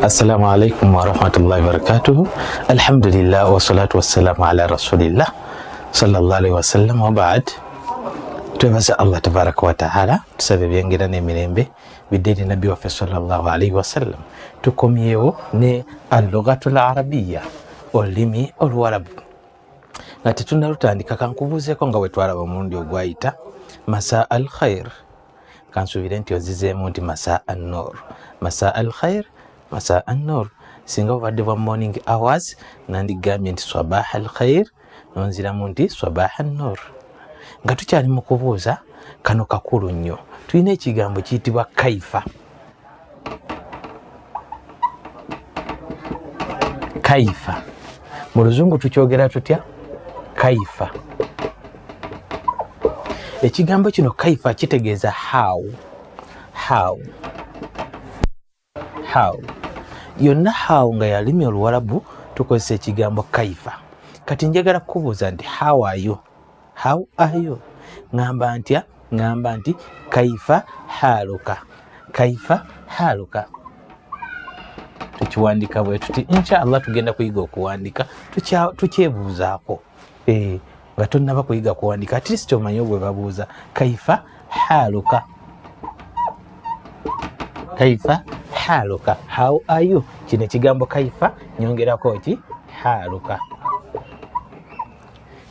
Assalamu alaikum warahmatullahi wabarakatuhu. Alhamdulillah wassalatu wassalamu ala rasulillah sallallahu alaihi wasallam wa ba'd. Twebaza Allah tabaraka wa taala, tusaba ebyengera n'emirembe bidde eri nabbi waffe sallallahu alaihi wasallam. Tukomyewo ne allughatul arabiya, olulimi oluwarabu. Nga tetunnalutandika, kankubuuzeeko nga bwe twalaba omulundi ogwayita, masa al khair. Kansuubire nti ozizeemu nti masa an nur, masa al khair, masa an nur. Singa bubadde bwa morning hours, nandigambye nti sabah al khair, nonziramu nti sabah an nur. Nga tukyali mu kubuuza, kano kakulu nnyo. Tulina ekigambo kiyitibwa kaifa. Kaifa mu luzungu tukyogera tutya? Kaifa. Ekigambo kino kaifa kitegeeza how, how, how. Yonna how nga yalimi oluwarabu tukozesa ekigambo kaifa. Kati njagala kukubuuza nti how are you? How are you? Ŋŋamba ntya? Ŋŋamba nti kaifa haluka, kaifa haluka. Tukiwandika bwe tuti. Inshallah tugenda kuyiga okuwandika, tukyebuuzaako. Nga tonnaba kuyiga kuwandika, at least omanye bwe babuuza kaifa haluka, kaifa haluka, how are you. Kino ekigambo kaifa nyongerako ki? Haluka.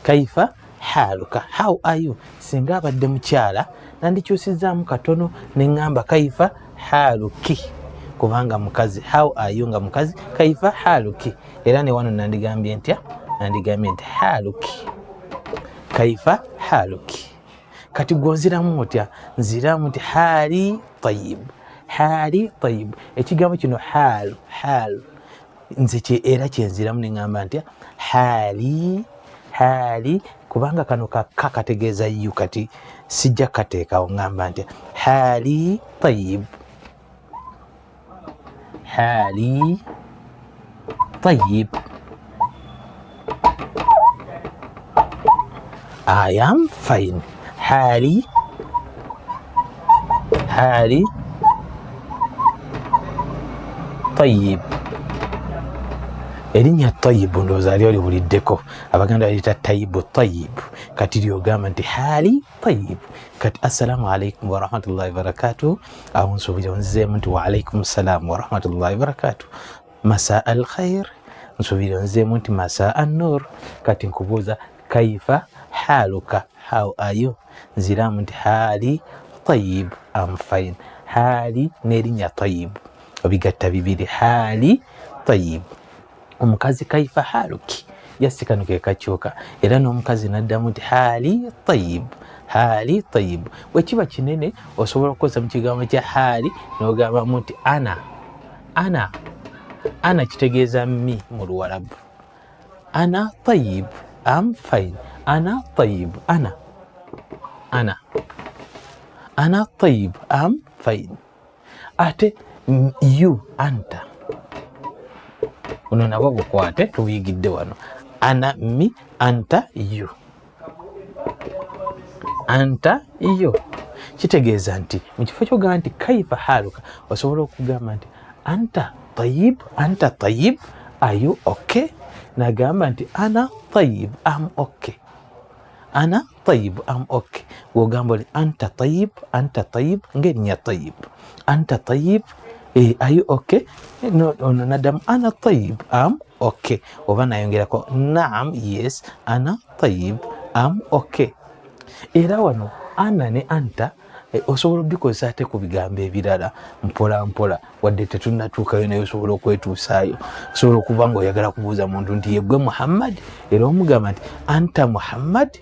Kaifa haluka, how are you. Singa abadde mukyala nandikyusizaamu katono ne ŋŋamba kaifa haluki, kubanga mukazi. How are you nga mukazi, kaifa haluki. Era ne wano nandigambye ntya? Nandigambye nti haluki, kaifa haluki. Kati gwonziramu otya? Nziramu nti hali tayib, hali tayib. Ekigambo kino halu, halu nze era kyenziramu ne ŋŋamba ntya? Hali, hali, kubanga kano kakka kategeeza yu, kati sijja kateekawo. Ŋŋamba ntya? Hali tayib, hali tayib, I am fine. Hali, hali tayib. Erinnya tayibu ndowooza ali oliwuliddeko, abaganda baliyita tayibu, tayibu. Kati lyogamba nti hali tayibu. Kati assalamu alaikum warahmatullahi wabarakatuh. Awo nsuubira onzizeemu nti waalaikum salaamu warahmatullahi wabarakatuh. Masa al khair, nsuubira onzizeemu nti masa an nur. Kati nkubuuza kaifa haluka, how are you? Nziramu nti hali tayib, am fine. Hali n'erinnya tayib obigatta bibiri, hali tayib. Omukazi kaifa haluki, yasi kano ke kakyuka, era n'omukazi n'addamu nti hali tayib, hali tayib. Bwe kiba kinene osobola okukozesa mu kigambo kya hali n'ogambamu nti ana, ana, ana kitegeeza mi mu luwarabu. Ana tayib, am fine. Ana tayib, ana, ana, ana tayib, am fine. Ate you, anta, buno nabwo bukwate tubuyigidde wano. Ana mi, anta you, anta you kitegeeza nti mu kifo kyogamba nti kaifa haluka, osobola okugamba nti anta tayib, anta tayib, are you okay? Nagamba nti ana tayib, am okay. Ana tayib, am okay. Wogamba oli anta tayib, anta tayib, ng'erinnya tayib, anta tayib, are you okay? Ono naddamu ana tayib, am okay. Oba nayongerako naam, yes, ana tayib, am okay. Era wano ana ne anta osobola obikozesa ate ku bigambo ebirala mpola mpola, wadde tetunnatuukayo, naye osobola okwetuusaayo. Osobola okuba nga oyagala kubuuza muntu nti yeggwe Muhammad, era omugamba nti anta Muhammad,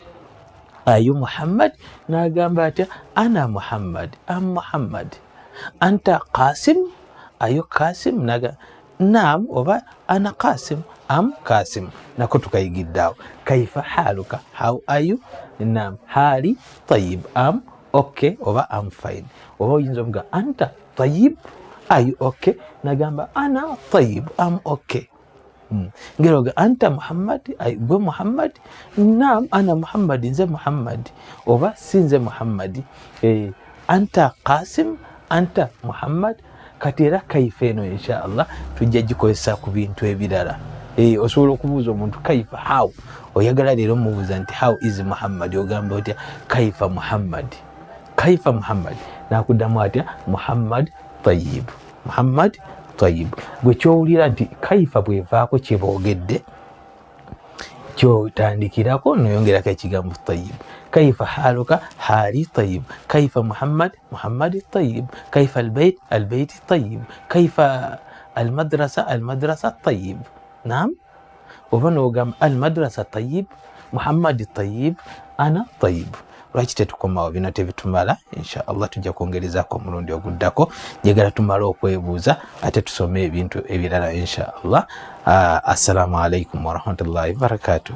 ayu Muhammad? N'agamba atya? Ana Muhammad, am Muhammad. Anta Qasim, ayu Qasim? Naga naam, oba ana Qasim, am Qasim. Nako tukayigiddeawo. Kaifa haluka, how are you? Naam, hali tayib, am okay oba am fine. Oba oyinza omuga anta tayib, are you okay? Nagamba ana tayib, am okay. Ngeroga anta Muhammad, gwe Muhammad? Naam, ana Muhammad, nze Muhammad, oba si nze Muhammad. Anta Qasim, anta Muhammad. Kati era kaifa eno insha Allah tujja gikozesa ku bintu ebirala. Osobola okubuuza omuntu kaifa, how. Oyagala leero mubuuza nti how is Muhammad, ogamba otya? Kaifa Muhammad, kaifa Muhammad. Nakuddamu atya? Muhammad tayib, Muhammad tayib. Gwe kyowulira nti kaifa bwevaako kyeboogedde kyotandikirako noyongerako ekigambo tayib. Kaifa haluka, hali tayib. Kaifa Muhammad, Muhammad tayib. Kaifa albait, albait tayib. Kaifa almadrasa, almadrasa tayib. Nam, oba nogamba almadrasa tayib, Muhammad tayib, ana tayib. Lwaki tetukomawo? Bino tebitumala. Insha Allah tujja kwongerezako omulundi oguddako. Njagala tumale okwebuuza ate tusome ebintu ebirala insha Allah. Assalamu alaikum warahmatullahi wabarakatuh.